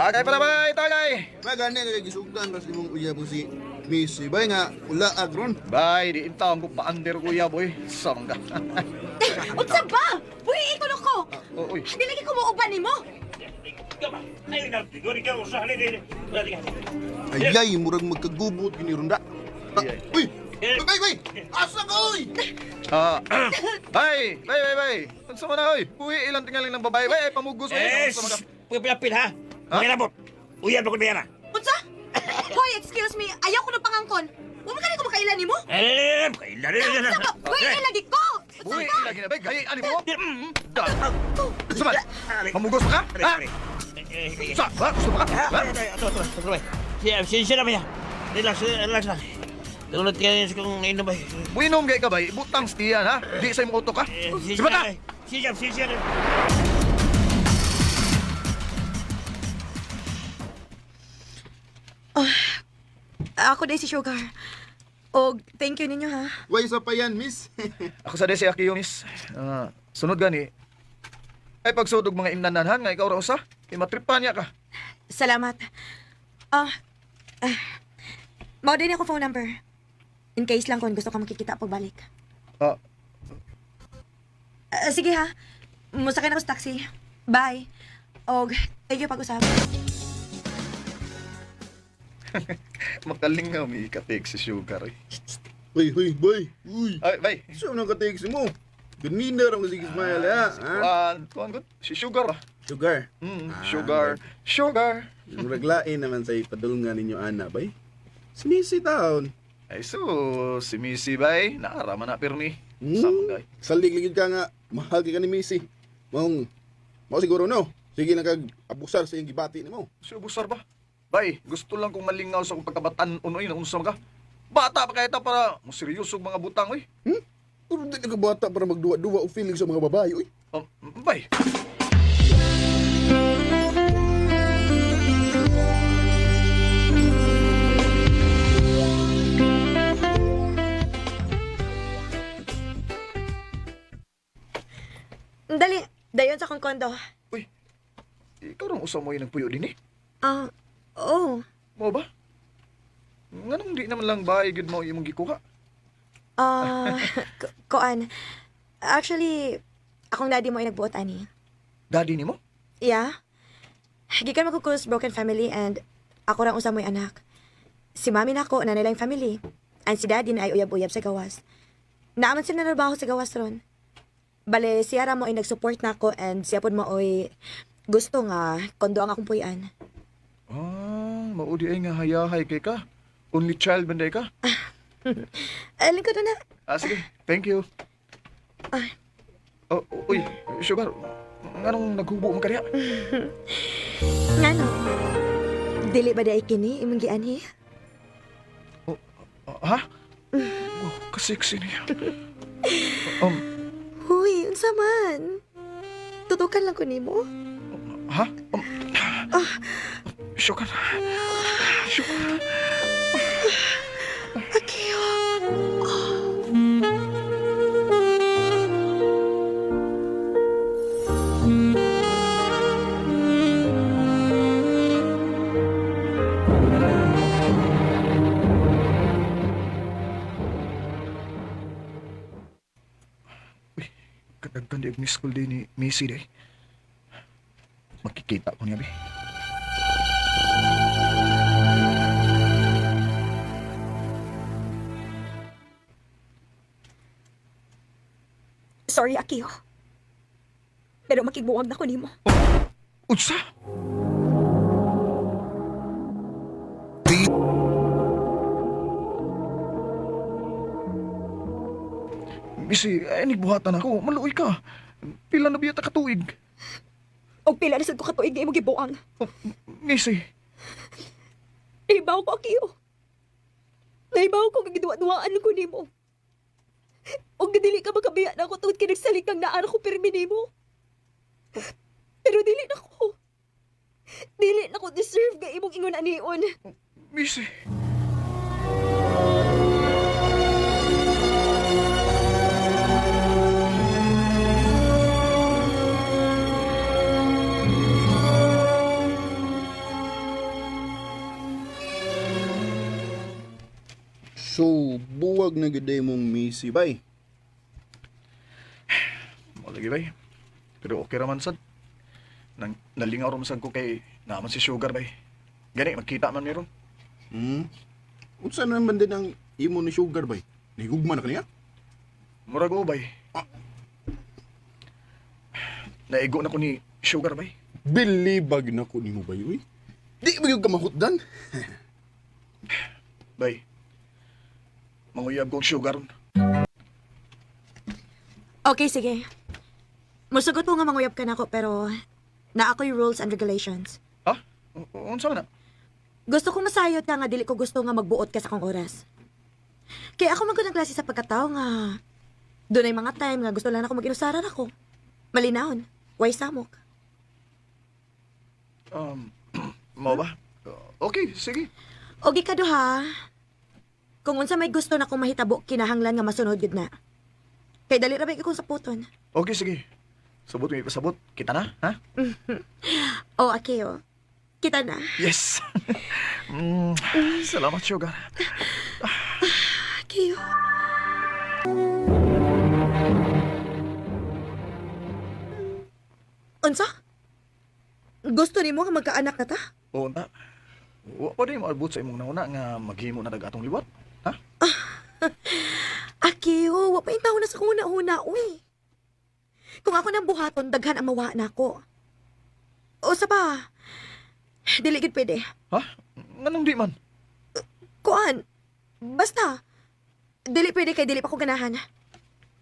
Tagay pala bay, tagay. Bay gani kay gisugdan ras imong uyab si Missy bay nga ula agron. Bay, di intaon ko paandir kuya boy. Samang ka. Unsa ba? Buhi ko ko. Oh, uy. Di lagi ko muuban nimo. Ayay, murag magkagubot gini ronda. Ah, Ayay. uy! Bay bay! Asa ka oy? Ah, bay, bay, bay, bay. Unsa man na oy? Uy, ilang tingaling ng babae bay, ay pamugos oy. Eh, Unsa man ka? pagpilapil ha? Ha? Pakilabot. Uyab na ko niya na. Unsa? Hoy, excuse me. Ayaw ko ng pangangkon. Wa man kani ko makailan nimo. Eh, kailan na. Unsa ba? Buhi lagi ko. Unsa Uy, ba? lagi na bay, gay ani mo. Da. Unsa man? Pamugos pa ka? Ha? Sa, ha? Gusto pa ka? Ha? Siya naman niya. Relax, relax lang. Tulad kayo sa kung inom ba. Muinom gay ka bay, butang stiyan ha. Di sa imong utok ha. Sibat ka. Siya, siya, siya. Ako day si Sugar. Og thank you ninyo ha. Way sa pa yan, miss. Ako sa si Akiyo, miss. Ah, sunod gani. Ay pagsudog mga imnananhan nga ikaw ra usa. Kay matripan niya ka. Salamat. Ah, ah, mao din ako phone number. In case lang kung gusto ka makikita pagbalik. Ah, Ah, sige ha. Musakay na ako sa taxi. Bye. Og thank you pag-usap. makalingaw mi ikatik si Sugar. Eh. Uy, uy, boy. Uy. Ay, bay. Sa nang ka-text mo? Ganina ra mo sige smile ha. Ha? Kuan, kuan good. Si Sugar ah. Sugar. Sugar, sugar. Murag lain naman sa ipadulngan ninyo ana bay. Si Missy taon. Ay so, si Missy bay, naara man na pirmi. Hmm? Sama gay. Salig ligid ka nga mahal kay ka ni Missy. Maong mao siguro no. Sige na kag abusar sa iyong gibati nimo. Si Ubusar ba? Bay, gusto lang kong malingaw sa akong pagkabatan unoy na unsa ka. Bata pa kaya ta para mo seryoso og mga butang oy. Hmm? Pero di na ka bata para magduwa-duwa og feeling sa mga babae oy. Bay. Dali, dayon sa akong kondo. Uy. Ikaw rang usa mo yung nagpuyo din eh. Ah, oh. Mo ba? Nganong di naman lang bay gud mo imong gikuha? Ah, koan. Actually, akong daddy mo ay nagbuot ani. Daddy nimo? Yeah. Gikan magkukulos broken family and ako rang usa mo'y anak. Si mami nako na nilang family. And si daddy na ay uyab-uyab sa gawas. Naaman sila narbaho sa gawas ron. Bale, siya ra mo ay nag-support nako and siya pod mo ay gusto nga kondo ang akong puy-an. Ah, mao di ay nga hayahay kay ka. Only child man day ka. Alin ko na. Ah, sige. Thank you. Ah. Oh, uy, Sugar. Nganong naghubo man ka diha? Ngano? Dili ba di ay kini imong gianhi? Oh, ah, ha? Oh, kasexy niya. Huy, unsa man? Tutukan lang ko nimo. Ha? Sugar. Sugar. Akio. Uy, kadagkan di miss call din ni Missy day. Makikita ko niya, be. Sorry, Akio. Pero makigbuwag na ko nimo. Unsa? Missy, ay nagbuhatan ako. Maluoy ka. Pila na biya ta katuig. Og pila na sad ko katuig nga imong gibuang. Oh, Missy, Naibaw ko, Akio. Naibaw ko nga giduwa-duwaan ko nimo. Og dili ka makabiya na ako tungod kay nagsalig kang naara ko pirmi nimo. Pero dili na ko. Dili na ko deserve nga imong ingon anion. Missy. So, buwag na gyud mong misi bay. Mao lagi bay. Pero okay ra man sad. Nang nalingaw ra man sad ko kay naman si Sugar bay. Gani magkita man meron. Unsa naman din ang imo ni Sugar bay? Nahigugma na kaniya? Murag o bay. Naigo na ko ni Sugar bay. Bilibag na ko nimo bay uy. Di ba gyud ka mahutdan? Bay. Manguyab ko og Sugar ron. Okay, sige. Musugot ko nga manguyab ka nako pero naa ako'y rules and regulations. Ha? Unsa man na? Gusto ko masayod ka nga dili ko gusto nga magbuot ka sa akong oras. Kaya ako man gud ang klase sa pagkatao nga dunay mga time nga gusto lang ako mag-inusaran ako. Malinahon, way samok. Mao ba? Okay, sige. Ogi ka duha. Kung unsa may gusto na akong mahitabo, kinahanglan nga masunod gud na. Kay dali ra ba kung saputon. Okay, sige. Sabot may pasabot. Kita na, ha? O, Akeo. Kita na. Yes. Salamat, Sugar. Akeo. Unsa? Gusto nimo nga magkaanak na ta? Oo na. Wa pa din maabot sa imong nauna nga maghimo na dag atong liwat. Ha? Akeo, wa pa intaw na sa kung una-una, uy. Kung ako nang buhaton, daghan ang mawa na ako. O sa pa, dili gid pwede. Ha? Nganong di man? Kuan, basta, dili pwede kay dili pa ko ganahan.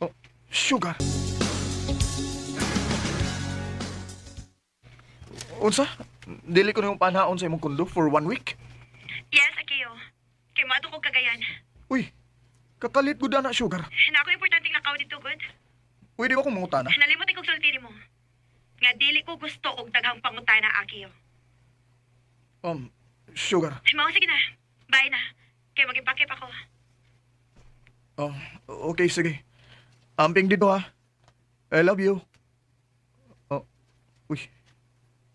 Oh, Sugar. Unsa? Dili ko na yung panhaon sa imong kundo for one week? Yes, Akeo. Kay moadto ko Cagayan. Uy, kakalit gud na, Sugar. Na ako importanteng lakaw dito, good. Pwede ba kong mangutana? Nalimot kong sulti nimo. Nga dili ko gusto og daghang pangutana, Akeo. Sugar. Mao sige na. Bye na. Kay magimpakip ako. Okay, sige. Amping dito ha. I love you. Oh, uy.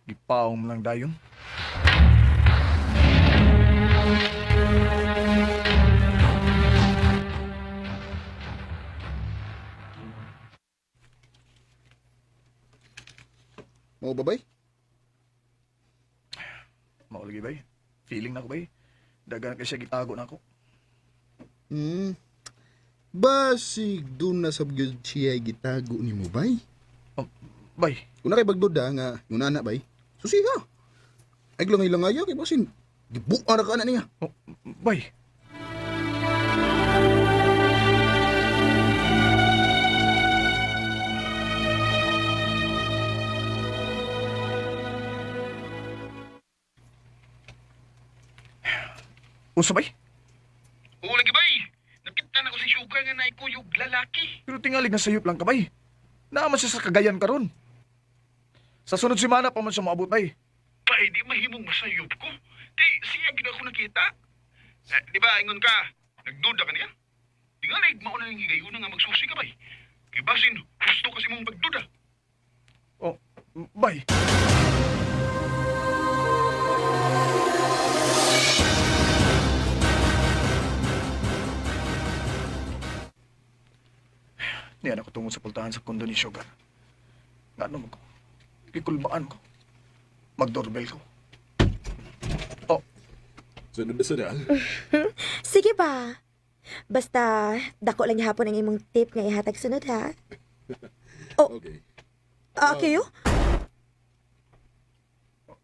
Gipaong lang dayon. Mao ba bay? Maulagi bay. Feeling na ko bay. Dagan kay siya gitago na ako. Basig dun na sab gyud siya gitago nimo bay. Oh, bay. Kung na kay bagduda nga ngunana bay, susiha. Ay langay langaya kay basin gibuan ra ka na niya. Oh, bay. Unsa bay? Oo lagi bay. Nakita na ko si Sugar nga naikuyog lalaki. Pero tingali nga sayop lang ka bay. Naaman siya sa Cagayan karon. Sa sunod semana pa man siya moabot bay. Bay, di mahimong masayop ko. Di, siya gid ako nakita. Eh, di ba, ingon ka, nagduda ka niya? Di nga lig, mauna yung higayuna nga magsusi ka bay. Kay basin, husto kasi mong pagduda. Oh, bay. Niyan ako tungo sa pultahan sa kondo ni Sugar. Nga mo ko. Gikulbaan ko. Magdoorbell ko. Oh, Sunod na sunod. Sige ba? Basta dako lang gihapon ang imong tip nga ihatag sunod ha. Okay. Ah, Akeo?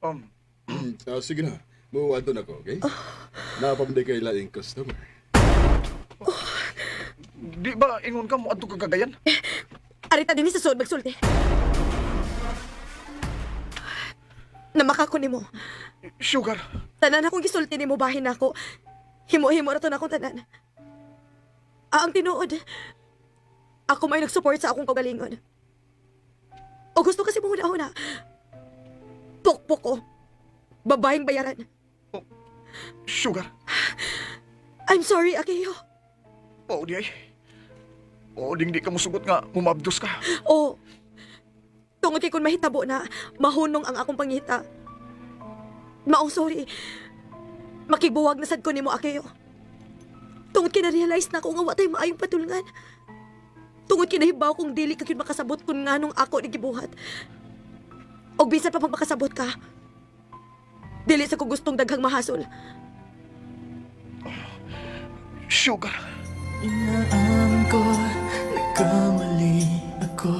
um, Sige na. Muwadto na ko, okay? Napamday kay laing customer. Di ba ingon ka mo adto ka Cagayan? Arita din sa suod magsulti. Namaka ko nimo. Sugar. Tanan akong gisulti nimo bahin nako. Himo-himo ra to na akong tanan. Ah, ang tinuod. Ako may nag-support sa akong kaugalingon. O gusto kasi mong huna-huna. Pukpok ko. Babaeng bayaran. Sugar. I'm sorry, Akeo. Oo di ay. Oo ding di ka musugot nga mumabdos ka. O, tungod kay kung mahitabo na, mahunong ang akong pangita. Maong sorry. Makibuwag na sad ko nimo, Akeo. Tungod kay na-realize na ako nga wa tay maayong padulngan. Tungod kay nahibaw kong dili ka gyud makasabot kung nganong ako ni gibuhat. Og bisan pa pag makasabot ka, dili sa ko gustong daghang mahasol. Sugar. Inaamin ko, nagkamali ako.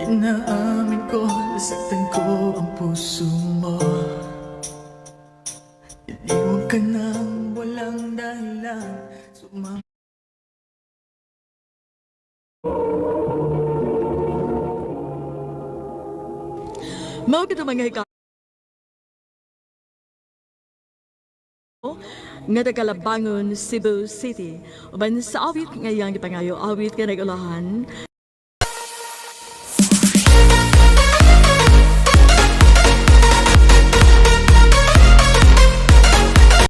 Inaamin ko, nasaktan ko ang puso mo. Iniwan ka ng walang dahilan. Sumama Mao kito mga hika nga taga Labangon, Cebu City. Uban sa awit nga iyang gipangayo, awit nga nag-ulahan.